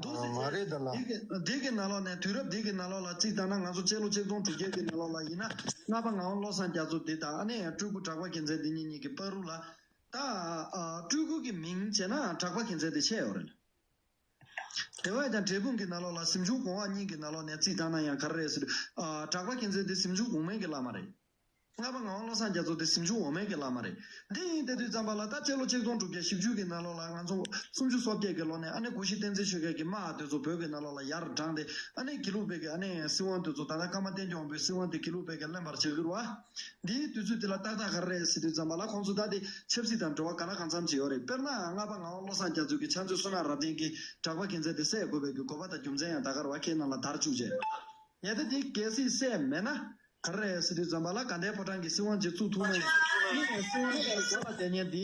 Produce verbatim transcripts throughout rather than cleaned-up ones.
འདུག་ཟེར། མ་རེད་ད་ལ། འདི་གི་འདི་གི་ནང་ལོགས་ནས། དུས་རབས་འདི་གི་ནང་ལོགས་ལ་གཅིག་བལྟས་ན། ང་ཚོ་སྤྱི་ལོ་ཆིག་སྟོང་དྲུག་བརྒྱ་གི་ནང་ལོགས་ལ་ཡིན་ན། ལྔ་པ་ངག་དབང་བློ་བཟང་རྒྱ་མཚོ་འདི་དང་། ཨ་ནི་སྤྲུལ་སྐུ་གྲགས་པ་རྒྱལ་མཚན་འདི་གཉིས་གཉིས་ཀྱི་བར་དུ་ལ། ད་ཨ་སྤྲུལ་སྐུ་གི་མིང་བྱས་ན་གྲགས་པ་རྒྱལ་མཚན་དེ་ཆད་ཡོད་རེད། དེ་བས་ཀྱང་འབྲས་སྤུངས་ཀྱི་ནང་ལོགས་ལ་གཟིམ་ཆུང་གོང་འོག་གཉིས་ཀྱི་ནང་ལོགས་ནས་རྩིས་བཏང་ན་ཡང་ག་རེ་རེད་ཟེར་དུས། ཨ་གྲགས་པ་རྒྱལ་མཚན་དེ་གཟིམ་ཆུང་གོང་མའི་གི་བླ་མ་རེད། ལྔ་པ་ངག་དབང་བློ་བཟང་རྒྱ་མཚོ་དེ་གཟིམ་ཆུང་འོག་མའི་གི་བླ་མ་རེད། འདི་ཡིན་དེ་དུས་ཙམ་པ་ལ། ད་སྤྱི་ལོ་ཆིག་སྟོང་དྲུག་བརྒྱ་བཞི་བཅུ་གི་ནང་ལོགས་ལ། ང་ཚོ་སུམ་ཅུ་སོ་བརྒྱད་ཀྱི་ལོ་ནས། ཨ་ནི་གུ་ཤྲི་བསྟན་འཛིན་ཆོས་རྒྱལ་གྱི་དམག་དེ་ཚོ་བོད་ཀྱི་ནང་ལོགས་ལ་ཡར་དྲངས་ཏེ། ཨ་ནི་དགེ་ལུགས་པའི་གི་ཨ་ནི་སྲིད་དབང་དེ་ཚོ། ད་ལྟ་ཀརྨ་བསྟན་སྐྱོང་པའི་སྲིད་དབང་དེ་དགེ་ལུགས་པའི་གི་ལེན་པར་བྱེད་ཀྱི་རེད་བ། འདིའི་དུས་ཚོད་དེ་ལ་ཏག་ཏག་ག་རེ་རེད་ཟེར་དུས་ཙམ་པ་ལ། ཁོང་ཚོ་ད་དེ་ཆབ་སྲིད་དང་འབྲེལ་བ་ག་ལ་གང་འཚམ་ཅིག་ཡོད་རེད། དཔེར་ན་ལྔ་པ་ངག་དབང་བློ་བཟང་རྒྱ་མཚོ་གིས་ཕྱག་མཛོད་བསོད་ནམས་རབ་བརྟན་གྱིས་གྲགས་པ་རྒྱལ་མཚན་དེ་བསད་དགོས་པའི་གི་དགོས་པ་དང་རྒྱུ་མཚན་ཡང་ད་ག་རེད་བ། ཁྱེད་རྣམས་ལ་དར་བཅུག་བྱས། ཡ་ད་དེ་གལ་སྲིད་བསད་མེད་ན། ག་རེ་རེད་ཟེར་དུས་ཙམ་པ་ལ། དགའ་ལྡན་ཕོ་བྲང་གི་སྲིད་དབང་ཅིག་བཙུགས་ཐུབ་ན་ཡང་། ཨ་ནི་སྲིད་དབང་འདི་གི་འགོ་ལ་བསྡད་མཁན་འདི།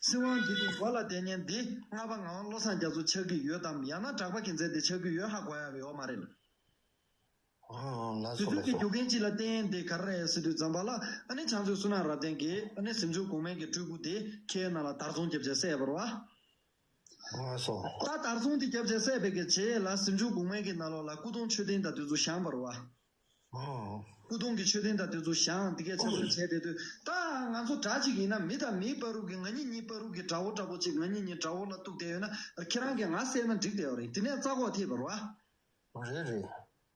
སྲིད་དབང་འདི་གི་འགོ་ལ་བསྡད་མཁན་འདི་ལྔ་པ་ངག་དབང་བློ་བཟང་རྒྱ་མཚོ་ཆགས་ཀྱི་ཡོད་དམ། ཡང་ན་གྲགས་པ་རྒྱལ་མཚན་དེ་ཆགས་ཀྱི་ཡོད། ཧ་གོ་ཡ་ཡོད་མ་རེད་ལ། ཨང་། ལགས་སོ། དུས་ཚོད་ཀྱི་ལགས་སོ། རྒྱུ་རྐྱེན་གཅིག་ལ་བརྟེན་ཏེ་ག་རེ་རེད་ཟེར་དུས་ཙམ་པ་ལ། ཨ་ནི་ཕྱག་མཛོད་བསོད་ནམས་རབ་བརྟན་གྱིས། ཨ་ནི་གཟིམ་ཆུང་གོང་མའི་གི་སྤྲུལ་སྐུ་དེ་ཁྱེད་རྣམས་ལ་དར་ཚོང་རྒྱབ་བྱས་བསད་པ་རེད་བ། ལགས་སོ། ད་དར་ཚོང་དེ་རྒྱབ་བྱས་བསད་པའི་གི་རྗེས་ལ། གཟིམ་ཆུང་གོང་མའི་གི་ནང་ལོགས་ལ་སྐུ་གདུང་མཆོད་རྟེན་དང་དེ་ཚོ་བཞེངས་པ་རེད་བ། ཨང་། སྐུ་གདུང་གི་མཆོད་རྟེན་དང་དེ་ཚོ་བཞེངས། དེ་གས་ཆབ་སྲིད་བྱས་བསྡད་དུས། ད་ང་ཚོ་དགྲ་གཅིག་ཡིན་ན། མི་དང་མིའི་བར་དུ་གི། ང་གཉིས་གཉིས་བར་དུ་གི་དགྲ་བོ་འདྲ་པོ་ཅིག་ང་གཉིས་གཉིས་དགྲ་བོ་ལ་གཏུགས་བསྡད་ཡོད་ན། ཁྱེད་རང་གིས་ང་བསད་ན་འགྲིག་བསྡད་ཡོད་རེད། དེ་ནས་རྩ་འགོག་ཐེབས་པ་རེད་བ། རེད་རེད།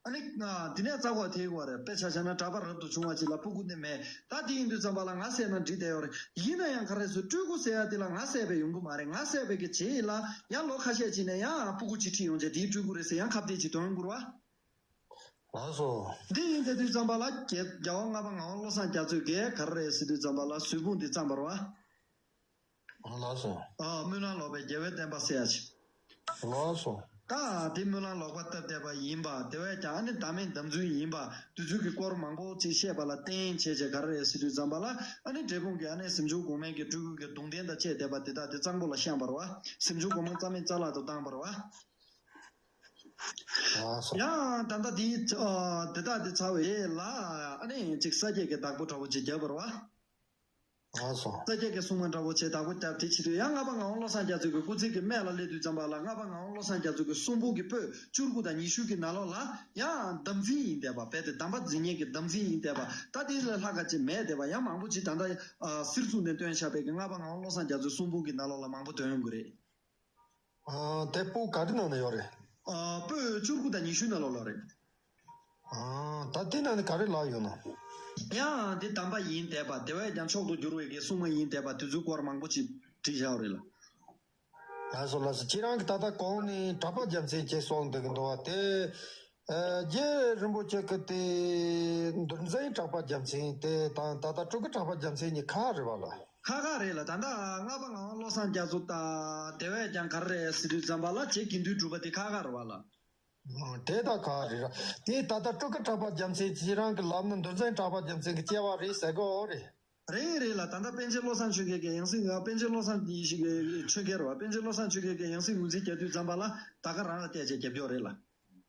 ཨ་ནི་ཨ་དེ་ནས་རྩ་འགོག་ཐེབས་ཡོད་རེད། དཔེ་ཆ་བཞག་ན་གྲྭ་པ་རབ་ཏུ་བྱུང་བ་ཅིག་ལ་སྤུ་གུ་ནི་མེད། ད་དེ་ཡིན་དུས་ཙམ་པ་ལ་ང་བསད་ན་འགྲིག་བསྡད་ཡོད་རེད། ཡིན་ན་ཡང་ག་རེ་ཟེར། སྤྲུལ་སྐུ་ཟེར་ཡ་དེ་ལ་ང་བསད་པ་ཡོང་གི་མ་རེད། ང་བསད་པའི་གི་རྗེས་ལ་ཡང་ལོ་ཁ་ཤས་ཅིག་ནས་ཡང་སྤུ་གུ་ཅིག་ཁྲིད་ཡོང་བྱས། དེའི་སྤྲུལ་སྐུ་རེད་ཟེར་ཡང་ཁ་གཏད་ཅིག་འདོན་དགོས་རེད་བ། ལགས་སོ། འདི་ཡིན་དེ་དུས་ཙམ་པ་ལ། རྒྱལ་རྒྱལ་བ་ལྔ་པ་ངག་དབང་བློ་བཟང་རྒྱ་མཚོས་ག་རེ་རེད་ཟེར་དུས་ཙམ་པ་ལ། གཟུར་ཕུང་འདི་བརྩམས་པ་རེད་བ། ལགས་སོ། ཨ། སྨོན་ལམ་ལོག་པའི་རྒྱལ་བའི་བསྟན་པ་ཟེར་ཡ་ཅིག་ལགས་སོ། ད་དེ་སྨོན་ལམ་ལོག་པ་བཏབ་བསྡད་པ་ཡིན་པ། དེ་བས་ཀྱང་ཨ་ནི་བདག་མེད་དམ་ཚིག་ཡིན་པ། དེ་ཚོའི་གི་སྐོར་མང་པོ་ཅིག་བཤད་པ་ལ་བརྟེན་བྱས་བྱས་ག་རེ་རེད་ཟེར་དུས་ཙམ་པ་ལ། ཨ་ནི་འབྲས་སྤུངས་ཀྱི་ཨ་ནི་གཟིམ་ཆུང་གོང་མའི་གི་སྤྲུལ་སྐུ་གི་གདུང་རྟེན་དང་བཅས་བསྡད་པ་དེ་དག་དེ་གཙང་པོ་ལ་བཤམས་པ་རེད་བ། གཟིམ་ཆུང་གོང་མ་རྩ་མེད་རྩ་བརླག་ཏུ་བཏང་བ་རེད་བ། ལགས་སོ། ཡང་ད་ལྟ་དེ་ཨ་དེ་དག་དེ་ཚར་བའི་ལ། ཨ་ནི་ཅིག་ས་སྐྱའི་གི་བདག་པོ་འདྲ་པོ་ཅིག་བརྒྱབ་པ་རེད་བ། ལགས་སོ། ས་སྐྱ་གི་སྲུང་མ་འདྲ་པོ་བྱས། བདག་པོ་རྒྱབ་དེ་བྱེད་དུས། ཡང་ལྔ་པ་ངག་དབང་བློ་བཟང་རྒྱ་མཚོ་གི་སྐུ་ཚེ་གི་སྨད་ལ་སླེབས་དུས་ཙམ་པ་ལ། ལྔ་པ་ངག་དབང་བློ་བཟང་རྒྱ་མཚོ་གི་གསུང་འབུམ་གྱི་པོད་བཅུ་དགུ་དང་ཉི་ཤུ་གི་ནང་ལོགས་ལ་ཡང་དམ་ཚིག་ཡིན་བསྡད་པ། རྦད་དེ་གདམས་པ་འཛིན་མཁན་གྱི་དམ་ཚིག་ཡིན་བསྡད་པ། ད་དེ་ལས་ལྷག་ག་ཅིག་མེད་བསྡད་པ། ཡང་མང་པོ་ཅིག་ད་ལྟ་ཨ་གསེར་གཙུག་ནས་བཏོན་བཞག་པའི་གི་ལྔ་པ་ངག་དབང་བློ་བཟང་རྒྱ་མཚོའི་གསུང་འབུམ་གྱི་ནང་ལོགས་ལ་མང་པོ་འདོན་ཡོང་གི་རེད། ཨ། དེ་པོད་ག་རེ་ནང་ན་ཡོད་རེད། ཨ། པོད་བཅུ་དགུ་དང་ཉི་ཤུ་ནང་ལོགས་ལ་རེད། ཨ། ད་དེ་ནང་ནས་ག་རེ་ལབ་ཡོད་ན། ཡང་དེ་གདམས་པ་ཡིན་བསྡད་པ། དེ་བས་ཀྱང་མཆོག་ཏུ་གྱུར་པའི་གི་སྲུང་མ་ཡིན་བསྡད་པ། དེ་ཚོའི་སྐོར་མང་པོ་ཅིག་བྲིས་བཞག་པ་རེད་ལ། ལགས་སོ་ལགས་སོ། ཁྱེད་རང་གིས་ད་ལྟ་གོང་ནས་གྲགས་པ་རྒྱལ་མཚན་ཅེས་གསུངས་བསྡད་ཀྱི་འདུག་བ། དེ་ཨ་རྗེ་རིན་པོ་ཆེ་གི་དེ་མདོ་མཛངས་གྲགས་པ་རྒྱལ་མཚན་དེ་དང་། ད་ལྟ་སྤྲུལ་སྐུ་གྲགས་པ་རྒྱལ་མཚན་གཉིས་ཁ་ཁ་རེད་བ་ལ། ཁ་ཁ་རེད་ལ། ད་ལྟ་ལྔ་པ་ངག་དབང་བློ་བཟང་རྒྱ་མཚོ་དང་། དེ་བས་ཀྱང་ག་རེ་རེད་ཟེར་དུས་ཙམ་པ་ལ། རྗེ་དགེ་འདུན་གྲུབ་པ་དེ་ཁ་ཁ་རེད་བ་ལ། ཨང་། དེ་ད་ཁ་ཁ་རེད་ར། དེ་ད་ལྟ་སྤྲུལ་སྐུ་གྲགས་པ་རྒྱལ་མཚན་ཁྱེད་རང་གིས་ལབ་ན་མདོ་མཛངས་གྲགས་པ་རྒྱལ་མཚན་གྱི་སྐྱེ་བ་རེད་ཟེར་གོ་རེད། རེད་རེད་ལ། ད་ལྟ་པཎ་ཆེན་བློ་བཟང་ཆོས་རྒྱལ་གྱི་ཡང་སྲིད། པཎ་ཆེན་བློ་བཟང་ཆོས་རྒྱལ་གྱི་ཡང་སྲིད་ངོས་འཛིན་རྒྱག་དུས་ཙམ་པ་ལ་ད་ག་རང་ལ་བལྟས་བྱས་རྒྱབ་སྐྱོར་རེད་ལ།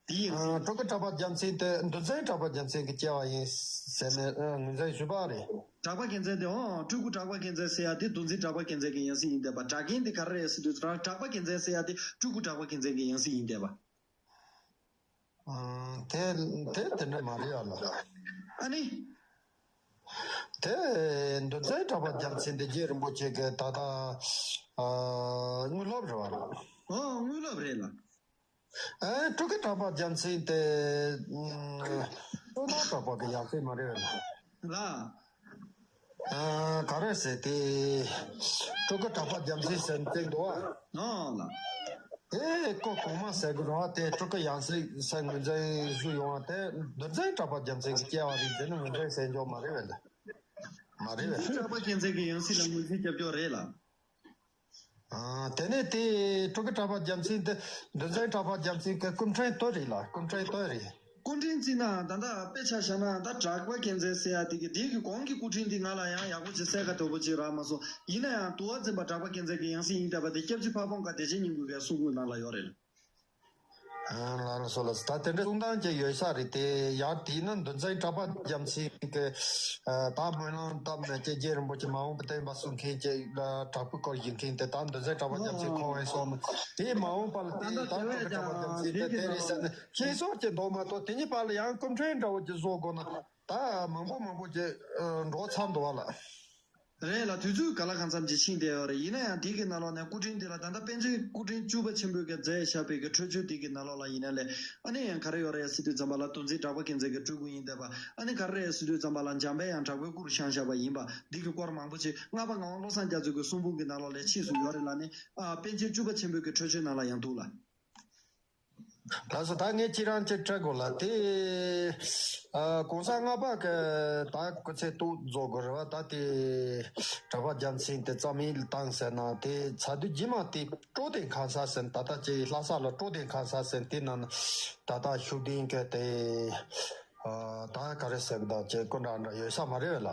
དེའི་ཡང་སྲིད། ཨ། སྤྲུལ་སྐུ་གྲགས་པ་རྒྱལ་མཚན་དེ་མདོ་མཛངས་གྲགས་པ་རྒྱལ་མཚན་གྱི་སྐྱེ་བ་ཡིན་ཟེར་ནས་ངོས་འཛིན་ཞུས་པ་རེད། གྲགས་པ་རྒྱལ་མཚན་དེ། འོ། སྤྲུལ་སྐུ་གྲགས་པ་རྒྱལ་མཚན་ཟེར་ཡ་དེ་མདོ་མཛངས་གྲགས་པ་རྒྱལ་མཚན་གྱི་ཡང་སྲིད་ཡིན་བསྡད་པ། གྲགས་རྒྱན་དེ་ག་རེ་རེད་ཟེར་དུས། གྲགས་པ་རྒྱལ་མཚན་ཟེར་ཡ་དེ་སྤྲུལ་སྐུ་གྲགས་པ་རྒྱལ་མཚན་གྱི་ཡང་སྲིད་ཡིན་བསྡད་པ། ཨང་། དེ་དེ་དེ་འདྲ་མ་རེད་ཨ་ལ། ཨ་ནི། དེ་མདོ་མཛངས་གྲགས་པ་རྒྱལ་མཚན་དེ་རྗེ་རིན་པོ་ཆེ་གི་ད་ལྟ་ཨ་དངོས་སློབ་རེད་བ་ལ། ཨོ། དངོས་སློབ་རེད་ལ། ཨ། སྤྲུལ་སྐུ་གྲགས་པ་རྒྱལ་མཚན་དེ་ཨ་སྤྲུལ་སྣང་གྲགས་པ་གི་ཡང་སྲིད་མ་རེད་བ་ལ། ལ། ཨ། ག་རེ་ཟེར་དེ། སྤྲུལ་སྐུ་གྲགས་པ་རྒྱལ་མཚན་ཟེར་བསྟན་འདུག་བ། ཨོ་ལ། དེ་སྐུ་གོང་མ་ཟེར་དགོས་རེད་བ། དེ་སྤྲུལ་སྐུ་ཡང་སྲིད་ཟེར་ངོས་འཛིན་ཞུ་ཡོང་བ་དེ་མདོ་མཛངས་གྲགས་པ་རྒྱལ་མཚན་གྱི་སྐྱེ་བ་རེད་ཟེར་ནས་ངོས་འཛིན་བྱེད་འཇོག་མ་རེད་བས་ལ། མ་རེད་བས། གྲགས་པ་རྒྱལ་མཚན་གྱི་ཡང་སྲིད་ལ་ངོས་འཛིན་རྒྱབ་སྐྱོར་རེད་ལ། ཨ། དེ་ནས་དེ་སྤྲུལ་སྐུ་གྲགས་པ་རྒྱལ་མཚན་དེ་མདོ་མཛངས་གྲགས་པ་རྒྱལ་མཚན་གྱི་སྐུ་ཕྲེང་དེ་རེད་ལ། སྐུ་ཕྲེང་དེ་རེད། སྐུ་ཕྲེང་བརྩིས་ན་ད་ལྟ་དཔེ་ཆ་བཞག་ན་ད་གྲགས་པ་རྒྱལ་མཚན་ཟེར་ཡ་དེ་གི་དེ་གི་གོང་གི་སྐུ་ཕྲེང་འདི་ང་ལ་ཡང་ཡག་པོ་ཅིག་གསལ་ཁ་དོད་པོ་ཅིག་རག་མ་སོང་། ཡིན་ན་ཡང་དུ་བ་འཛིན་པ་གྲགས་པ་རྒྱལ་མཚན་གྱི་ཡང་སྲིད་ཡིན་བསྡད་པ་དེ་སྐྱབས་རྗེ་ཕ་བོང་ཁ་བདེ་ཆེན་སྙིང་པོ་གི་གསུང་འབུམ་ནང་ལ་ཡོད་རེད། ཨ་ལ་ལ་སོ་ལ་ད་དེ་འདྲ་གསུང་སྟངས་ཀྱི་ཡོད་ས་རེད་དེ། ཡང་དེས་ན་མདོ་འཛིན་གྲགས་པ་རྒྱལ་མཚན་གྱི་ད་སྨོན་ལམ་བཏབ་ནས་ཀྱི་རྗེ་རིན་པོ་ཆེ་མ་འོངས་པ་བསྟན་པ་སྲུང་མཁན་གྱི་གྲགས་པའི་སྐོར་ཡིན་མཁན་དེ་ད་མདོ་འཛིན་གྲགས་པ་རྒྱལ་མཚན་ཁོ་བོས་སོང་ན། དེ་མ་འོངས་པ་ལ་དེ་ད་མདོ་འཛིན་གྲགས་པ་རྒྱལ་མཚན་དེ་དེ་རེད་ཟེར་ནས་ཤེས་སོགས་ཀྱི་མདོ་མ་གཏོགས། དེ་གཉིས་བར་ལ་ཡང་སྐུ་ཕྲེང་འདྲ་བོ་ཅིག་བཟོ་དགོས་ན་ད་མང་པོ་མང་པོ་ཅིག་འགྲོ་ཚར་འདུག་བ་ལ། རེད་ལ། དུས་ཚོད་ག་ལ་གང་འཚམ་ཅིག་ཕྱིན་བསྡད་ཡོད་རེད། ཡིན་ན་ཡང་དེ་གི་ནང་ལོགས་ནས་སྐུ་ཕྲེང་འདི་ལ་ད་ལྟ་པཎ་ཆེན་སྐུ་ཕྲེང་བཅུ་པ་ཆེན་པོས་ཀྱང་མཛད་བཞག་པའི་གི་འཕྲོ་མཆོག་དེ་གི་ནང་ལོགས་ལ་ཡིན་ན་ལས། ཨ་ནི་ཡང་ག་རེ་ཡོད་རེད་ཟེར་དུས་ཙམ་པ་ལ་མདོ་འཛིན་གྲགས་པ་མཁྱེན་བརྩེ་གི་སྤྲུལ་སྐུ་ཡིན་བསྡད་པ། ཨ་ནི་ག་རེ་རེད་ཟེར་དུས་ཙམ་པ་ལ་འཇམ་དཔལ་དབྱངས་དྲག་པོའི་སྐུ་རུ་བཞེངས་བཞག་པ་ཡིན་པ། འདི་གི་སྐོར་མང་པོ་ཅིག་ལྔ་པ་ངག་དབང་བློ་བཟང་རྒྱ་མཚོ་གི་གསུང་འབུམ་གི་ནང་ལོགས་ལ་ཕྱིས་སུ་ཡོད་རེད་ལ་ནི། ཨ་པཎ་ཆེན་བཅུ་པ་ཆེན་པོའི་གི་འཕྲོ་མཆོག་ནང་ལ་ཡང་འདུག་ལ། ལགས་སོ། ད་ངས་ཁྱེད་རང་ཅིག་སྤྲད་དགོས་ལ། དེ་ཨ་གོང་ས་ལྔ་པ་གི་ད་སྐུ་ཚེ་ཐུགས་རྫོགས་དགོས་རེད་བ། ད་དེ་གྲགས་པ་རྒྱལ་མཚན་དེ་རྩ་མེད་ལ་བཏང་ཟེར་ན། དེ་ཚ་དུས་རྗེས་མ་དེ་སྤྲོ་བསྟན་ཁང་ས་ཟེར། ད་ལྟ་ཅིག་ལྷ་ས་ལ་སྤྲོ་བསྟན་ཁང་ས་ཟེར། དེ་ནང་ད་ལྟ་ཤུགས་ལྡན་གི་དེ་ཨ་ད་ག་རེ་ཟེར་གི་ད་ཅིག་སྐུ་འདྲ་འདྲ་ཡོད་ས་མ་རེད་བས་ལ།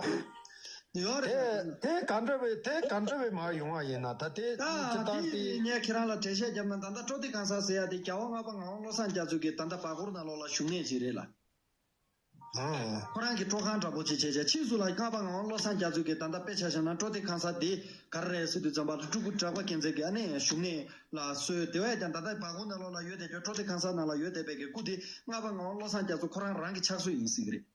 ཡོད་རེད། དེ་དེ་ག་འདྲ་བའི་དེ་ག་འདྲ་བའི་མ་ཡོང་བ་ཡིན་ན། ད་དེ་ད་སྤྱི་བཏང་དེ་དེ་ངས་ཁྱེད་རང་ལ་འགྲེལ་བཤད་བརྒྱབ་ན། ད་ལྟ་སྤྲོ་བསྟན་ཁང་ས་ཟེར་ཡ་དེ་རྒྱལ་བ་ལྔ་པ་ངག་དབང་བློ་བཟང་རྒྱ་མཚོ་གི་ད་ལྟ་བར་སྐོར་ནང་ལོགས་ལ་བཞུགས་གནས་ཅིག་རེད་ལ། ཨང་། ཁོ་རང་གི་སྤྲོ་ཁང་འདྲ་པོ་ཅིག་བྱས་བྱས། ཕྱིས་སུ་ལ་ལྔ་པ་ངག་དབང་བློ་བཟང་རྒྱ་མཚོ་གི་ད་ལྟ་དཔེ་ཆ་བཞག་ན་སྤྲོ་བསྟན་ཁང་ས་དེ་ག་རེ་རེད་ཟེར་དུས་ཙམ་པ་ལ་སྤྲུལ་སྐུ་གྲགས་པ་མཁྱེན་བརྩེ་གི་ཨ་ནི་བཞུགས་གནས་ལ་བཟོས། དེ་བས་ཀྱང་ད་ལྟ་བར་སྐོར་ནང་ལོགས་ལ་ཡོད་དེ་ཀྱང་སྤྲོ་བསྟན་ཁང་ས་ནང་ལ་ཡོད་བསྡད་པའི་གི་སྐུ་དེ་ལྔ་པ་ངག་དབང་བློ་བཟང་རྒྱ་མཚོ་ཁོ་རང་རང་གི་ཕྱག་སྲོལ་ཡིན་ཟེར་གི་རེད།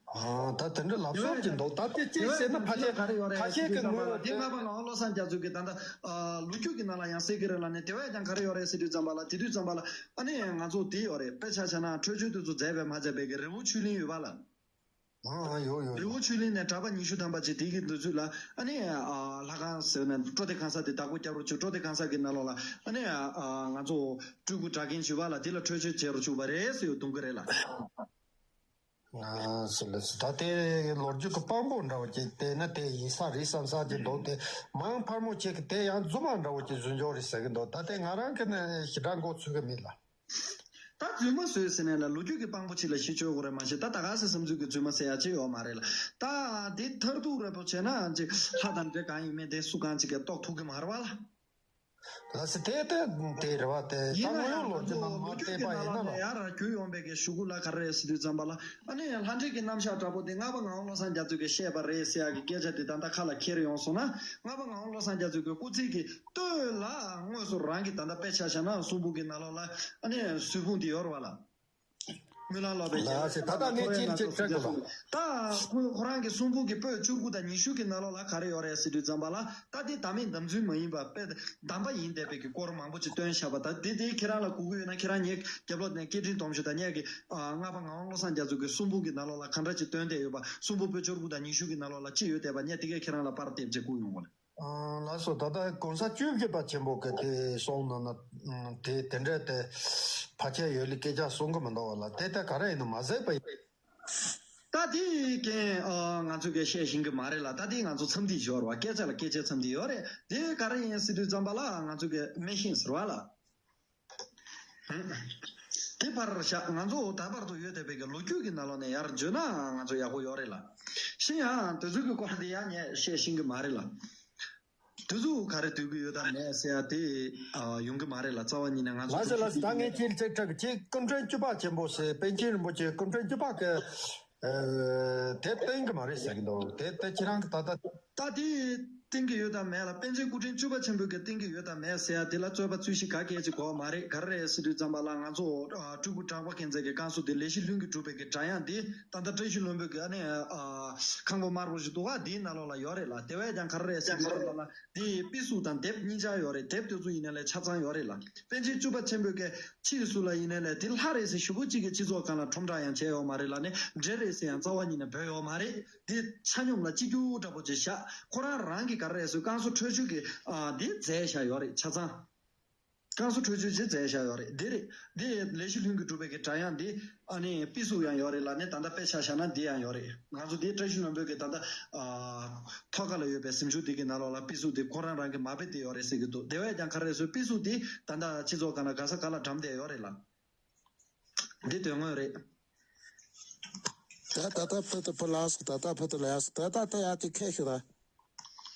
ཨ་ད་དེ་འདྲ་ལབ་སོང་གི་འདུག་ད་དེ་ཅིག་ཟེར་ན་ཕལ་ཆེར་ཁ་ཤས་ཀྱི་ངོས་ལ་དེ། ལྔ་པ་ངག་དབང་བློ་བཟང་རྒྱ་མཚོ་གི་ད་ལྟ་ཨ་ལོ་རྒྱུས་ཀྱི་ནང་ལ་ཡང་གསལ་གི་རེད་ལ་ནི། དེ་བས་ཀྱང་ག་རེ་ཡོད་རེད་ཟེར་དུས་ཙམ་པ་ལ། དེ་དུས་ཙམ་པ་ལ་ཨ་ནི་ང་ཚོ་དེ་ཡོད་རེད། དཔེ་ཆ་བཞག་ན་འཕྲོད་སྦྱོར་དེ་ཚོ་མཛད་པའི་མ་མཛད་པའི་གི་རི་བོ་ཆོས་གླིང་ཡོད་པ་ལ། ཨ་ཡོད་ཡོད་རི་ཡོད། བོ་ཆོས་གླིང་ནས་གྲྭ་པ་ཉི་ཤུ་ཐམ་པ་ཅིག་དེ་གི་འདུ་ཚུལ་ལ་ཨ་ནི་ཨ་ལྷ་ཁང་ཟེར་ནས་སྤྲོ་བསྟན་ཁང་ས་དེ་བདག་པོ་རྒྱབ་རོགས་བྱོས། སྤྲོ་བསྟན་ཁང་ས་གི་ནང་ལོགས་ལ་ཨ་ནི་ཨ་ང་ཚོ་སྤྲུལ་སྐུ་གྲྭ་རྒན་བྱོས་པ་ལ་དེ་ལ་འཕྲོད་སྦྱོར་བྱེད་རོགས་བྱོས་པ་རེད་ཟེར་ཡོད་གཏོང་གི་རེད་ལ། ང་སུ་ལ་སུ་ད་དེ་ལོ་རྒྱུས་ཀྱི་དཔང་པོ་འདྲ་བོ་ཅིག་བལྟས་ན་དེ་ཡིན་ས་རེད་བསམ་ས་ཅིག་འདུག་དེ་མང་ཕལ་མོ་ཆེ་གི་དེ་ཡང་རྫུན་མ་འདྲ་བོ་ཅིག་བཟོས་འཇོག་རེད་ཟེར་གི་འདུག་ད་དེ་ང་རང་གི་ནས་ཞེ་དྲག་མགོ་ཚོད་གི་མེད་ལ། ད་རྫུན་མ་བཟོས་ཟེར་ནས་ལ་ལོ་རྒྱུས་ཀྱི་དཔང་པོ་ཅིག་ལ་གཞི་བཅོལ་དགོས་རེད་མ་གཞི། ད་ད་ག་སེ་བསམ་ཚུལ་གྱི་རྫུན་མ་ཟེར་ཡ་ཅིག་ཡོད་མ་རེད་ལ། ད་དེ་མཐར་ཐུག་རེ་པོ་བྱས་ན་ཅིག་ལྷ་དང་འདྲེ་གང་ཡིན་མིན་དེ་སུ་གང་ཅིག་གིས་རྟོགས་ཐུབ་གི་མ་རེད་བ་ལ། ལགས་སེ། དེ་ལྟ་དེ་རེད་བ། དེ་ད་ཡིན་ན་དངོས་ཡོད་ཡང་ལོ་ང་རྒྱུས་ཚོ་ནང་མ་ལོ་རྒྱུས་བལྟས་ཀྱི་པ་ནང་ཡིན་ན་ལ་ལ། ཡར་རྒྱུས་ཡོང་པའི་གི་གཞུག་གུ་ལ་ག་རེ་རེད་ཟེར་དུས་ཙམ་པ་ལ་ཨ་ནི་ལྷ་འདྲེ་གི་རྣམ་གཞག་འདྲ་པོ་དེ་ལྔ་པ་ངག་དབང་བློ་བཟང་རྒྱ་མཚོ་གིས་བཤད་པ་རེད་ཟེར་ཡ་གི་སྐད་ཆ་དེ་ད་ལྟ་ཁ་ལ་འཁྱེར་ཡོང་སོང་ན། ལྔ་པ་ངག་དབང་བློ་བཟང་རྒྱ་མཚོ་གི་སྐུ་ཚེ་གི་སྟོད་ལ་དངོས་སུ་རང་གི་ད་ལྟ་དཔེ་ཆ་བཞག་ན་གསུང་འབུམ་གི་ནང་ལོགས་ལ་ཨ་ནི་གཟུགས་ཕུང་དེ་ཡོད་རེད་བ་ལ། སྨོན་ལམ་སློབ་པའི་ལགས་སེ། ད་ལྟ་ངས་ཅིག་ཅིག་སྤྲད་དགོས་ལ། ད་ཁོ་ཁོ་རང་གི་གསུང་འབུམ་གྱི་པོད་བཅུ་དགུ་དང་ཉི་ཤུ་གི་ནང་ལོགས་ལ་ག་རེ་ཡོད་རེད་ཟེར་དུས་ཙམ་པ་ལ། ད་དེ་བདག་མེད་གདམས་ཚུལ་མ་ཡིན་པ་དཔེ་གདམས་པ་ཡིན་བསྡད་པའི་གི་སྐོར་མང་པོ་ཅིག་བཏོན་བཞག་པ། ད་དེ་དེ་ཁྱེད་རང་ལ་དགོས་ཀྱི་ཡོད་ན་ཁྱེད་རང་ངའི་རྒྱབ་ལོགས་ནས་སྐད་འཕྲིན་སྡོམ་ཞུ་དང་། ངས་ཀྱི་ཨ་ལྔ་པ་ངག་དབང་བློ་བཟང་རྒྱ་མཚོ་གི་གསུང་འབུམ་གྱི་ནང་ལོགས་ལ་གང་འདྲ་ཅིག་བཏོན་བསྡད་ཡོད་པ། གསུང་འབུམ་པོད་བཅུ་དགུ་དང་ཉི་ཤུ་གི་ནང་ལོགས་ལ་ཅི་ཡོད་བསྡད་པ་ངས་དེ་གས་ཁྱེད་རང་ལ་པར་དེབ་ཅིག་བསྐུར་ཡོང་གི་ལ། ཨང་། ལགས་སོ། ད་ལྟ་གོང་ས་བཅུ་བཞི་པ་ཆེན་པོ་གི་དེ་གསུང་ནང་ན་དེ་དེ་འདྲ་དེ་ཕལ་ཆེར་ཡོད་ལི་སྐད་ཆ་གསུང་གི་མི་འདུག་བ་ལ། དེ་ལྟ་ག་རེ་ཡིན་ནམ་མ་ཟད་པ་ཡིན། ད་དེ་གན་ཨ་ང་ཚོ་གི་བཤད་ཤེས་ཀྱི་མ་རེད་ལ། ད་དེ་ང་ཚོ་འཚམས་འདྲི་ཞོར་བ་སྐད་ཆ་ལ་སྐད་ཆ་འཚམས་འདྲི་ཡོད་རེད། དེ་ག་རེ་ཡིན་ཟེར་དུས་ཙམ་པ་ལ་ང་ཚོ་གི་སྨྲས་ཤིང་ཟེར་བ་ལ། དེ་ཕར་བཞག་ང་ཚོ་ད་བར་དུ་ཡོད་བསྡད་པའི་གི་ལོ་རྒྱུས་ཀྱི་ནང་ལོགས་ནས་ཡར་འཇོན་ན་ང་ཚོ་ཡག་པོ་ཡོད་རེད་ལ། གཞན་ཡང་དེ་ཚོ་གི་སྐོར་དེ་ཡང་ངས་བཤད་ཤེས་ཀྱི་མ་རེད་ལ། དེ་ཚོ་ག་རེ་འདོད་ཀྱི་ཡོད་དམ་མེད་ཟེར་ཡ་དེ་ཨ་ཡོང་གི་མ་རེད་ལ། རྩ་བ་ཉིད་ནས་ང་ཚོ་ལགས་སེ་ལགས་སེ། ད་ངས་ཁྱེད་ཅིག་ཅིག་ཅིག་སྐུ་ཕྲེང་བཅུ་པ་ཆེན་པོ་ཟེར། པཎ་ཆེན་རིན་པོ་ཆེ་སྐུ་ཕྲེང་བཅུ་པ་གི་ཨ་དེབ་བསྟན་གྱི་མ་རེད་ཟེར་གྱི་འདུག་དེ་དེ་ཁྱེད་རང་གི་ད་ལྟ། ད་དེ་བསྟན་གྱི་ཡོད་དམ་མེད་ལ། པཎ་ཆེན་སྐུ་ཕྲེང་བཅུ་པ་ཆེན་པོ་གི་བསྟན་གྱི་ཡོད་དམ་མེད་ཟེར་ཡ་དེ་ལ་རྩོད་པ་རྩོད་གཞི་ག་གེ་ཅིག་དགོས་མ་རེད། ག་རེ་རེད་ཟེར་དུས་ཙམ་པ་ལ་ང་ཚོ་ཨ་སྤྲུལ་སྐུ་གྲགས་པ་མཁྱེན་བརྩེ་གི་བསྐང་གསོ་དེ་ལས་བཞི་ལྷུན་གྱིས་གྲུབ་པའི་གི་སྒྲ་དབྱངས་དེ་ད་ལྟ་བཀྲ་ཤིས་ལྷུན་པོ་གི་ཨ་ནི་ཨ་ཁང་པ་དམར་པོ་ཞིག་འདུག་ག་དེའི་ནང་ལོགས་ལ་ཡོད་རེད་ལ། དེ་བས་ཀྱང་ག་རེ་རེད་ཟེར་དུས་ཙམ་པ་ལ་དེ་དཔེ་གཟུགས་དང་དེབ་གཉིས་ཆ་ཡོད་རེད། དེབ་དེ་ཚོ་ཡིན་ན་ལས་ཆ་ཚང་ཡོད་རེད་ལ། པཎ་ཆེན་བཅུ་པ་ཆེན་པོའི་གི་ཕྱིས་སུ་ལ་ཡིན་ན་ལས་དེ་ལྷ་རེད་ཟེར་ཞེ་པོ་གཅིག་གི་སྤྱི་ཚོགས་སྒང་ལ་ཁྲོམ་བསྒྲགས་ཡང་བྱས་ཡོད་མ་རེད་ལ་ནི། འདྲེ་རེད་ཟེར་ཡང་རྩ་བ་ཉིད་ནས་འབོད་ཡོད་མ་རེད། དེ་ཆ་སྙོམས་ལ་གཅིག་གྱུར་འདྲ་པོ་ཅིག་བཞག་ཁོ་རང་རང་གི་ག་རེ་རེད་ཟེར་བསྐང་གསོ་འཕྲོད་སྦྱོར་གྱི་ཨ་དེ་མཛད་བཞག་ཡོད་རེད། ཆ་ཚང་བསྐང་གསོ་འཕྲོད་སྦྱོར་ཅིག་མཛད་བཞག་ཡོད་རེད། འདི་རེད། འདི་ལས་བཞི་ལྷུན་གྱིས་གྲུབ་པའི་གི་སྒྲ་དབྱངས་འདི་ཨ་ནི་དཔེ་གཟུགས་ཡང་ཡོད་རེད་ལ་ནི། ད་ལྟ་དཔེ་ཆ་བཞག་ན་འདི་ཡང་ཡོད་རེད། ང་ཚོ་འདི་བཀྲ་ཤིས་ལྷུན་པོའི་གི་ད་ལྟ་ཨ་ཐོག་ཁ་ལ་ཡོད་པའི་གཟིམ་ཆུང་འདི་གི་ནང་ལོགས་ལ་དཔེ་གཟུགས་འདི་ཁོ་རང་རང་གི་མ་དཔེ་དེ་ཡོད་རེད་ཟེར་གི་འདུག་དེ་བས་ཀྱང་ག་རེ་ཟེར་དཔེ་གཟུགས་འདི་ད་ལྟ་སྤྱི་ཚོགས་སྒང་ལ་ག་ས་ག་ལ་འགྲམ་བསྡད་ཡོད་རེད་ལ། འདི་དོན་དངོས་རེད། ད་ད་ལྟ་ཕུལ་དུ་ཕུལ་ལགས་སོ། ད་ལྟ་ཕུལ་དུ་ལགས་སོ། ད་ལྟ་ད་ཡག་ཅིག་ཁས་ཤོད་ད།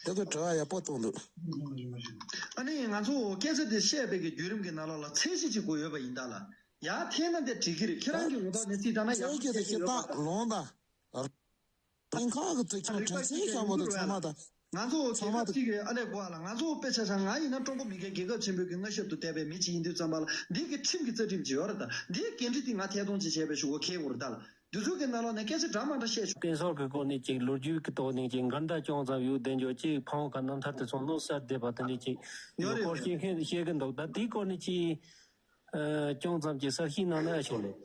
དེ་གི་དྲི་བ་ཡག་པོ་བཏོན་འདུག་ཨ་ནི་ང་ཚོ་སྐད་ཆ་དེ་བཤད་པའི་གི་བརྒྱུད་རིམ་གི་ནང་ལོགས་ལ་ཚད་གཞི་གཅིག་པོ་ཡོད་པ་ཡིན་ད་ལ། ཡར་འཐེན་ན་དེ་འགྲིག་གི་རེད། ཁྱེད་རང་གི་ངོ་ཐོག་ནས་རྩིས་བཏང་ན་ཡག་པོ་བཤད་ཀྱི་ཡོད་པ། ལོང་ད། སྤེན་ཁང་གི་ཚོ་ཁྱོད་དྲིན་ཆེན་ཤ་མོ་དང་ཚང་མ་དང་། ང་ཚོ་རྒྱལ་ཁབ་གཅིག་གི་ཨ་ལས་གོ་ཨ་ལ་ང་ཚོ་དཔེ་ཆ་ཆ་ང་ཡིན་ན་ཀྲུང་གོ་མི་སྒེར་རྒྱལ་ཁབ་ཆེན་པོའི་གི་མངའ་ཞབས་ཏུ་བསྡད་པའི་མི་གཅིག་ཡིན་དུས་ཙམ་པ་ལ་འདི་གི་ཁྲིམས་ཀྱི་རྩ་ཁྲིམས་ཅིག་ཡོད་རེད་ད། འདིའི་འགན་འཁྲི་འདི་ང་ཐད་གཏོང་ཅིག་བྱས་པའི་ཞུ་གོ་ཁེལ་གོ་རེད་ད་ལ། འདི་ཚོ་གི་ནང་ལོགས་ནས་སྐད་ཆ་འདྲ་མ་འདྲ་བཤད་ཆོག་བསྟན་སྲོལ་གྱི་སྐོར་ནས་ཅིག་ལོ་རྒྱུས་ཀྱི་ཐོག་ནས་ཅིག་འགལ་ཟླ་ཅུང་ཙམ་ཡོད་དེ་འཇོག་ཅིག་ཕ་བོང་ཁ་རྣམ་ཐར་དེ་ཚོ་ལོ་གསར་བསྡད་པ་དེ་འདྲ་ཅིག་ཡོད་རེད། སྐོར་བཤད་མཁན་བཤད་གི་འདུག་ད་དེའི་སྐོར་ནས་ཅིག་ཨ་ཅུང་ཙམ་ཅིག་གསར་ཤེས་གནང་ན་ཡག་ཤོས་རེད།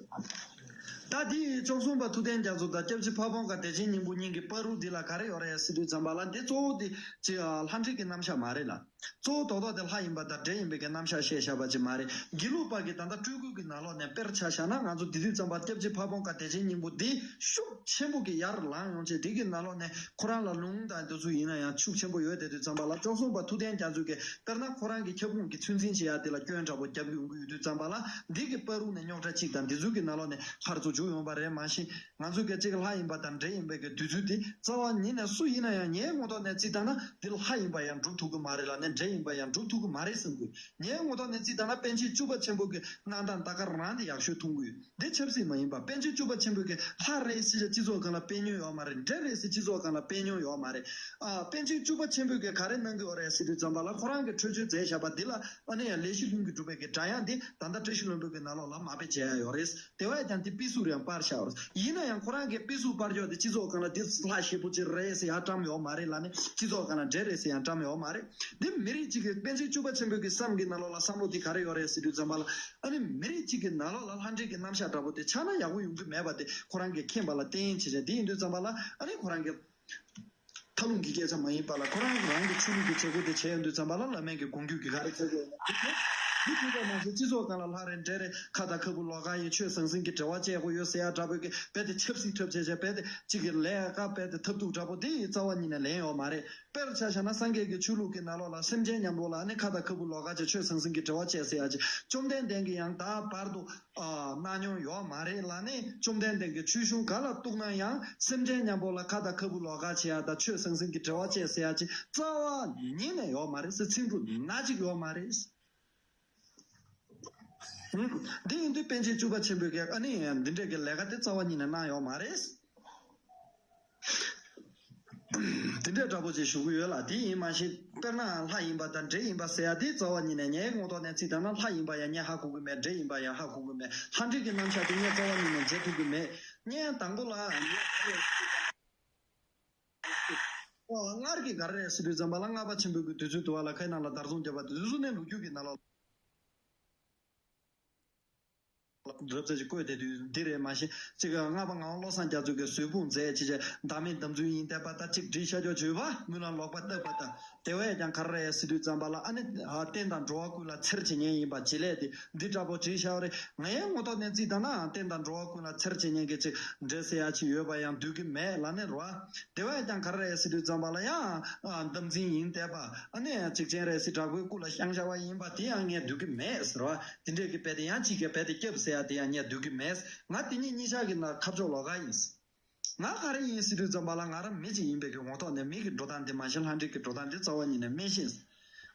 ད་དེ་བཅུ་གསུམ་པ་ཐུབ་བསྟན་རྒྱ་མཚོ་དང་སྐྱབས་རྗེ་ཕ་བོང་ཁ་བདེ་ཆེན་སྙིང་པོ་གཉིས་ཀྱི་བར་དུ་འདི་ལ་ག་རེ་ཡོད་རེད་ཟེར་དུས་ཙམ་པ་ལ་འདི་གཙོ་བོ་དེ་ཅིག་ལྷ་འདྲེ་གི་རྣམ་གཞག་མ་རེད་ལ། གཙོ་བོ་རྡོག་རྡོག་དེ་ལྷ་ཡིན་པ་དང་འདྲེ་ཡིན་པའི་གི་རྣམ་གཞག་བཤད་བཞག་པ་ཅིག་མ་རེད། དགེ་ལུགས་པ་གི་ད་ལྟ་སྤྲུལ་སྐུ་གི་ནང་ལོགས་ནས་དཔེར་ཆ་བཞག་ན་ང་ཚོ་དེ་དུས་ཙམ་པ་སྐྱབས་རྗེ་ཕ་བོང་ཁ་བདེ་ཆེན་སྙིང་པོ་འདི་ཤུགས་ཆེན་པོ་གི་ཡར་ལངས་ཡོང་ཆེད་དེ་གི་ནང་ལོགས་ནས་ཁོ་རང་ལ་ལུང་དང་འདི་ཚོ་ཡིན་ན་ཡང་ཤུགས་ཆེན་པོ་ཡོད་དེ་དུས་ཙམ་པ་ལ་བཅུ་གསུམ་པ་ཐུབ་བསྟན་རྒྱ་མཚོ་གི་དཔེར་ན་ཁོ་རང་གི་ཁྱབ་ཁོངས་ཀྱི་ཚོད་འཛིན་བྱེད་ཡ་དེ་ལ་སྐྱོན་འདྲ་པོ་རྒྱབ་ཡོང་གི་ཡོད་དུས་ཙམ་པ་ལ་འདི་གི་བར་དུ་ནས་རྙོག་དྲ་གཅིག་དང་འདི་ཚོ་གི་ནང་ལོགས་ནས་ཕར་ཚུར་འཇུག་ཡོང་པ་རེད། མ་གཞི་ང་ཚོ་གི་གཅིག་ལྷ་ཡིན་པ་དང་འདྲེ་ཡིན་པའི་གི་དུས་ཚོད་དེ་རྩ་བ་ཉིད་ནས་སུ་ཡིན་ན་ཡང་ངའི་ངོ་ཐོག་ནས་རྩིས་བཏང་ན་འདི་ལྷ་ཡིན་པ་ཡང་སྒྲུབ་ཐུབ་གི་མ་རེད་ལ་ནས་འདྲེ་ཡིན་པ་ཡང་སྒྲུབ་ཐུབ་གི་མ་རེད་བསམ་གི། ངའི་ངོ་ཐོག་ནས་རྩིས་བཏང་ན་པཎ་ཆེན་བཅུ་པ་ཆེན་པོ་གི་གནང་སྟངས་ད་ག་རང་དེ་ཡག་ཤོས་མཐོང་གི་ཡོད། འདི་ཆབ་སྲིད་མ་ཡིན་པ་པཎ་ཆེན་བཅུ་པ་ཆེན་པོ་གི་ལྷ་རེད་ཟེར་ཡ་སྤྱི་ཚོགས་སྒང་ལ་དཔེ་ཉོན་ཡོད་མ་རེད། འདྲེ་རེད་ཟེར་སྤྱི་ཚོགས་སྒང་ལ་དཔེ་ཉོན་ཡོད་མ་རེད། ཨ་པཎ་ཆེན་བཅུ་པ་ཆེན་པོ་གི་ག་རེ་གནང་གི་ཡོད་རེད་ཟེར་དུས་ཙམ་པ་ལ་ཁོ་རང་གི་འཕྲོད་བཅོས་མཛད་བཞག་པ་འདི་ལ་ཨ་ནི་ཡང་ལས་གཞི་ལྷུན་གྱིས་གྲུབ་པའི་གི་སྒྲ་དབྱངས་འདི་ད་ལྟ་བཀྲ་ཤིས་ལྷུན་པོ་གི་ནང་ལོགས་ལ་མ་དཔེ་བྱས་ཡ་ཡོད་རེད། དེ་བས་ཀྱང་འདི་ཕི་སུ་རེ་ཡང་པར་བཞག་ཡོད་རེད། ཡིན་ན་ཡང་ཁོ་རང་གི་ཕི་སུ་པར་ཅོག་དེ་སྤྱི་ཚོགས་སྒང་ལ་འདི་ལྷ་ཞེ་པོ་ཅིག་རེད་ཟེར་ཡང་བཀྲམ་ཡོད་མ་རེད་ལ་ནི་སྤྱི་ཚོགས་སྒང་ལ་འདྲེ་རེད་ཟེར་ཡང་བཀྲམ་ཡོད་མ་རེད། འདི་མི་རིགས་གཅིག་གི་པཎ་ཆེན་བཅུ་པ་ཆེན་པོ་གི་བསམ་གྱི་ནང་ལོགས་ལ་བསམ་བློ་འདི་ག་རེ་ཡོད་རེད་ཟེར་དུས་ཙམ་པ་ལ་ཨ་ནི་མི་རིགས་གཅིག་གི་ནང་ལོགས་ལ་ལྷ་འདྲེ་གི་རྣམ་གཞག་འདྲ་པོ་དེ་ཆགས་ན་ཡག་པོ་ཡོང་གི་མེད་པ་དེ་ཁོ་རང་གིས་མཁྱེན་པ་ལ་བརྟེན་བྱས་བྱས་འདི་ཡིན་དུས་ཙམ་པ་ལ་ཨ་ནི་ཁོ་རང་གི་མཐའ་ལྷུང་གི་སྐད་ཆ་མ་ཡིན་པ་ལ་ཁོ་རང་རང་གི་ཆོས་ལུགས་ཀྱི་བྱེད་སྒོ་དེ་བྱས་ཡོང་དུས་ཙམ་པ་ལ་བླ་མེད་ཀྱི་དགོངས་རྒྱུད་ཀྱི་ག་རེ་ཁྱེར་དགོས་ཡོད་ན་འདི་ཁྱེར་དགོས། འདི་ཁྱེར་དགོས་མ་ཟད་སྤྱི་ཚོགས་སྒང་ལ་ལྷ་རེད་འདྲེ་རེད་ཁ་དང་ཁ་སྤུ་ལོགས་ཀ་ཡིན་ཆོས་ཟང་ཟིང་གི་འབྲེལ་བ་བཅད་དགོས་ཡོད་ཟེར་ཡ་འདྲ་པོའི་གི་རྦད་དེ་ཆབ་སྲིད་འཁྲབ་བྱས་བྱས་རྦད་དེ་གཅིག་གི་ལས་ཀ་རྦད་དེ་ཐབས་སྡུག་འདྲ་པོ་དེ་རྩ་བ་ཉིད་ནས་ལེན་ཡོད་མ་རེད། དཔེར་ཆ་བཞག་ན་སངས་རྒྱས་ཀྱི་ཆོས་ལུགས་ཀྱི་ནང་ལོགས་ལ་སེམས་ཅན་མཉམ་པོ་ལ་ནི་ཁ་དང་ཁ་སྤུ་ལོགས་ཀ་བྱས་ཆོས་ཟང་ཟིང་གི་འབྲེལ་བ་བཅད་ཟེར་ཡ་ཅིག་བཅོམ་ལྡན་འདས་ཀྱིས་ཡང་ད་བར་དུ་ཨ་གནང་མྱོང་ཡོད་མ་རེད་ལ་ནི་བཅོམ་ལྡན་འདས་ཀྱི་ཆོས་གཞུང་ག་ལ་གཏུགས་ན་ཡང་སེམས་ཅན་མཉམ་པོ་ལ་ཁ་དང་ཁ་སྤུ་ལོགས་ཀ་བྱེད་ཡ་དང་ཆོས་ཟང་ཟིང་གི་འབྲེལ་བ་བཅད་ཟེར་ཡ་ཅིག་རྩ་བ་ཉིད་ནས་ཡོད་མ་རེད་ཟེར། ཚིག་འབྲུ་ན་གཅིག་ཡོད་མ་རེད། འདི་ཡིན་དུས་པཎ་ཆེན་བཅུ་པ་ཆེན་པོས་ཀྱང་ཨ་ནི་འདི་འདྲའི་གི་ལས་ཀ་དེ་རྩ་བ་ཉིད་ནས་གནང་ཡོད་མ་རེད། དེ་འདྲའི་འདྲ་པོ་ཅིག་ཞུ་གི་ཡོད་ལ། དེ་ཡིན་མ་ཤེས་དཔེར་ན་ལྷ་ཡིན་པ་དང་འདྲེ་ཡིན་པ་ཟེར་ཡ་དེ་རྩ་བ་ཉིད་ནས་ངའི་ངོ་ཐོག་ནས་ཚིག་དང་ན་ལྷ་ཡིན་པ་ཡང་ངས་ཧ་གོ་གི་མེད། འདྲེ་ཡིན་པ་ཡང་ཧ་གོ་གི་མེད། ལྷ་འདྲེ་གི་རྣམ་གཞག་དེ་ངས་རྩ་བ་ཉིད་ནས་མཇལ་ཐུབ་གི་མེད། ངས་དང་པོ་ལ་ཨ་སྔར་གྱི་ག་རེ་རེད་ཟེར་དུས་ཙམ་པ་ལ་ལྔ་པ་ཆེན་པོའི་གི་དུས་ཚོད་དུ་བ་ལ་ཁའི་ནང་ལ་དར་སྲུང་བརྒྱབ་པ་དེ་ཚོ་ནས་ལོ་རྒྱུས་ཀྱི་ནང་ལ། རབ་ཙམ་ཅིག་བཀོད་དེ་དུས་འདི་རེད་མ་གཞི་གཅིག་གི་ལྔ་པ་ངག་དབང་བློ་བཟང་རྒྱ་མཚོ་གིས་གཟུགས་ཕུང་མཛད་ཅེས་བྱས་བདག་མེད་དམ་ཚུལ་ཡིན་བསྟན་པ་དང་གཅིག་བྲིས་ཤ་ཅོག་བྱོས་པ་མུན་ལ་ལོག་པ་བཏབ་པ་དང་དེ་བས་ཀྱང་ག་རེ་རེད་ཟེར་དུས་ཙམ་པ་ལ་ཨ་ནི་རྟེན་དང་འགྲོ་བ་ཀུན་ལ་འཚེར་བྱེད་མཁན་ཡིན་པ་བྱེད་ལས་དེ་འདི་འདྲ་པོ་བྲིས་ཤ་བ་རེད། ངའི་ངོ་ཐོག་ནས་བརྩིས་བཏང་ན་རྟེན་དང་འགྲོ་བ་ཀུན་ལ་འཚེར་བྱེད་མཁན་གྱི་ཅིག་འདྲེ་ཟེར་ཡ་ཅིག་ཡོད་པ་ཡང་འདོད་ཀྱི་མེད་ལ་ནི་རོ། དེ་བས་ཀྱང་ག་རེ་རེད་ཟེར་དུས་ཙམ་པ་ལ་ཡང་ཨ་འདམ་འཛིན་ཡིན་བསྡད་པ་ཨ་ནི་ཡང་གཅིག་ཅན་རེད་ཟེར་དྲག་པོའི་སྐུ་ལ་བཤང་བྱ་བ་ཡིན་པ་དེ་ཡང་ངས་འདོད་ཀྱི་མེད་ཟེར་བ། དེ་འདྲས་ཀྱི་རྦད་དེ་ཡང་གཅིག་གི་རྦད་དེ་སྐྱབས་ཟེར་ཡ་དེ་ཡང་ངས་འདོད་ཀྱི་མེད། ང་དེ་གཉིས་གཉིས་ཆ་གི་ནང་ཁ་ཕྱོགས་ལོགས་ཀ་ཡིན། ང་ག་རེ་ཡིན་ཟེར་དུས་ཙམ་པ་ལ་ང་རང་མི་གཅིག་ཡིན་པའི་གི་ངོ་ཐོག་ནས་མི་གི་འགྲོ་སྟངས་དེ་མ་གཞི་ལྷ་འདྲེ་གི་འགྲོ་སྟངས་དེ་རྩ་བ་ཉིད་ནས་མི་ཤེས།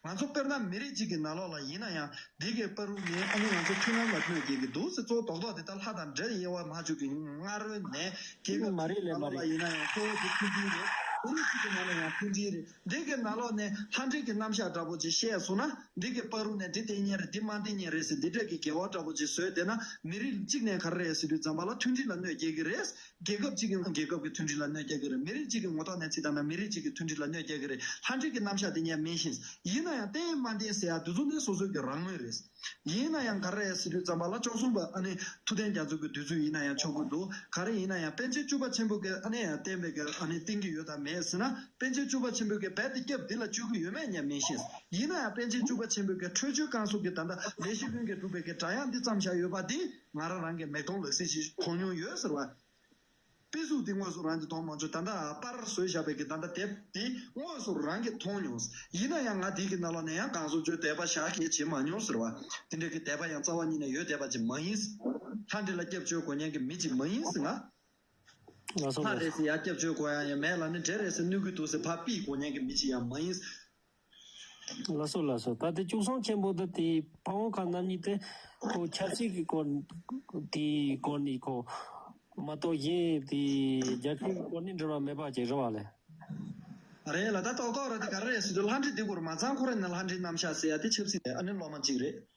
ང་ཚོ་དཔེར་ན་མི་རིགས་གཅིག་གི་ནང་ལོགས་ལ་ཡིན་ན་ཡང་འདི་གའི་བར་དུ་ནས་ཨ་ནི་ང་ཚོ་མཐུན་ལམ་ལ་གནོད་སྐྱེལ་གི་འདུག་ཟེར། གཙོ་བོ་རྡོག་རྡོག་དེ་ལྟར་ལྷ་དང་འདྲེ་དབྱེ་བ་མ་ཆོད་ཀྱི་སྔ་རོལ་ནས་རྒྱལ་ཁབ་མ་རེད་ལས་ནང་མ་ལོགས་ལ་རེད། ཡིན་ན་ཡང་གཙོ་བོ་དེ་མཐུན་སྒྲིལ་རེད། ཨ་ནི་གཅིག་གི་ནང་ལ་ཡང་མཐུན་སྒྲིལ་རེད། འདི་གི་ནང་ལོགས་ནས་ལྷ་འདྲེ་གི་རྣམ་གཞག་འདྲ་པོ་ཅིག་བཤད་སོང་ན་འདི་གི་བར་དུ་ནས་འདི་བསྟེན་མཁན་རེད། འདི་མ་བསྟེན་མཁན་རེད་ཟེར་འདི་འདྲ་གི་འགལ་བ་འདྲ་པོ་ཅིག་བཟོས་བསྡད་ན་མི་རིགས་གཅིག་ནས་ག་རེ་རེད་ཟེར་དུས་ཙམ་པ་ལ་མཐུན་སྒྲིལ་ལ་གནོད་སྐྱེལ་གི་རེད། རྒྱལ་ཁབ་གཅིག་གི་རྒྱལ་ཁབ་ཀྱི་མཐུན་སྒྲིལ་ལ་གནོད་སྐྱེལ་གི་རེད། མི་རིགས་གཅིག་གི་ངོ་ཐོག་ནས་བརྩིས་བཏང་ན་མི་རིགས་གཅིག་གི་མཐུན་སྒྲིལ་ལ་གནོད་སྐྱེལ་གི་རེད། ལྷ་འདྲེ་གི་རྣམ་གཞག་དེ་ངས་མི་ཤེས། ཡིན་ན་ཡང་བསྟེན་མ་བསྟེན་ཟེར་ཡ་དེ་ཚོ་ནི་སོ་སོའི་གི་རང་མོས་རེད། ཡིན་ན་ཡང་ག་རེ་ཟེར་དུས་ཙམ་པ་ལ་བཅུ་གསུམ་པ་ཨ་ནི་ཐུབ་བསྟན་རྒྱ་མཚོ་གི་དུས་ཚོད་ཡིན་ན་ཡང་ཆོག་གི་འདུག་ག་རེ་ཡིན་ན་ཡང་པཎ་ཆེན་བཅུ་པ་ཆེན་པོ་གི་ཨ་ནི་ཡང་བསྟེན་པའི་གི་ཨ་ནི་བསྟེན་གི་ཡོད་དམ་མེད་ཟེར་ན་པཎ་ཆེན་བཅུ་པ་ཆེན་པོ་གི་རྦད་དེ་སྐྱབས་འདི་ལ་བཅོལ་གི་ཡོད་མེད་ངས་མི་ཤེས། ཡིན་ན་ཡང་པཎ་ཆེན་བཅུ་པ་ཆེན་པོ་གི་འཕྲོད་བཅོས་བསྐང་གསོ་གི་ད་ལྟ་ལས་གཞི་ཀུན་གྱི་གྲུབ་པའི་གི་སྒྲ་དབྱངས་འདི་བརྩམས་བཞག་ཡོད་པ་འདི་ང་རང་རང་གི་མིག་མཐོང་ལག་ཟིན་ཞིག་མཐོང་མྱོང་ཡོད་ཟེར་བ། དཔེ་གཟུགས་འདི་དངོས་སུ་རང་གིས་མཐོང་མ་བྱུང་། ད་ལྟ་པར་བཟོས་བཞག་པའི་གི་ད་ལྟ་དེབ་འདི་དངོས་སུ་རང་གིས་མཐོང་མྱོང་། ཡིན་ན་ཡང་ང་འདི་གི་ནང་ལོགས་ནས་ཡང་གང་བཟོ་བཅོས་དད་པ་བཞག་གི་བྱེད་མ་མྱོང་ཟེར་བ། དེ་འདྲའི་གི་དད་པ་ཡང་རྩ་བ་ཉིད་ནས་ཡོད་བསྡད་པ་ཅིག་མ་ཡིན། ལྷ་འདྲེ་ལ་སྐྱབས་བཅོལ་དགོས་མཁན་གྱི་མི་ཅིག་མ་ཡིན་ཟེར་ང་། ལགས་སོ། ལགས་སོ། ཕར་རེད་ཟེར་ཡ་སྐྱབས་བཅོལ་དགོས་ཡ་ཡང་མེད་ལ་ནི། འདྲེ་རེད་ཟེར་གནོད་ཀྱི་འདུག་ཟེར་ཕར་ཕུད་དགོས་མཁན་གྱི་མི་ཅིག་ཡང་མ་ཡིན། ལགས་སོ། ལགས་སོ། ད་དེ་སྐྱུག་སྲང་ཆེན་པོ་འདི་དེ་ཕ་བོང་ཁ་རྣམ་གཉིས་དེ་ཁོ་ཆབ་སྲིད་ཀྱི་སྐོར་དེའི་སྐོར་ནས་ཁོ་མ་གཏོགས་གཞན་དེ་རྒྱལ་ཁབ་ཀྱི་སྐོར་ནས་འབྲེལ་བ་མེད་པ་ཅིག་རེད་བ་ལས། རེད་ལ། ད་ཏོག་ཏོག་ར་དེ་ག་རེ་རེད་ཟེར་དུས་ལྷ་འདྲེ་འདི་སྐོར་མ་ཚང་ཁོ་ར་ནི་ལྷ་འདྲེ་རྣམ་གཞག་ཟེར་ཡ་དེ་ཆབ་སྲིད་རེད། ཨ་ནི་སློབ་མ་གཅིག་རེད།